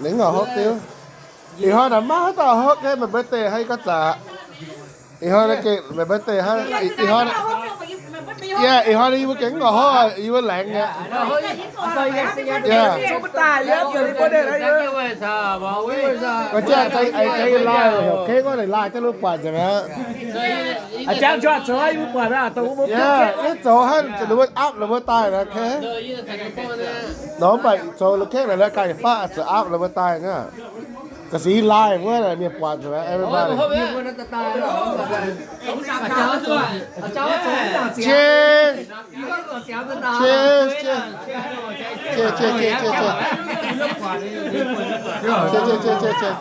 Ninh ngorc hopv diuv. Ih hnoi naaic maiv haaix dauh hopv gengh meih mbuo deix haiz gorngv zaqc. Ih hnoi naaiv gengh meih mbuo deix hnangv. Ih hnoi, yie mbuo gengh ngorc hopv, yie mbuo laengz aqv. Aa, jangx juangc zoux hnangv, yie mbuo buatc aqv, dongh mbuo, yie zoux hnangv ninh mbuo aapv ninh mbuo daaih naaic. Nor mv baac zoux la'kengv naaic, la'ganh faatv zoux aapv ninh mbuo daaih aqv. Ga'sic laaih wuov mienh buatc nzengc. Cheers. Cheers, cheers.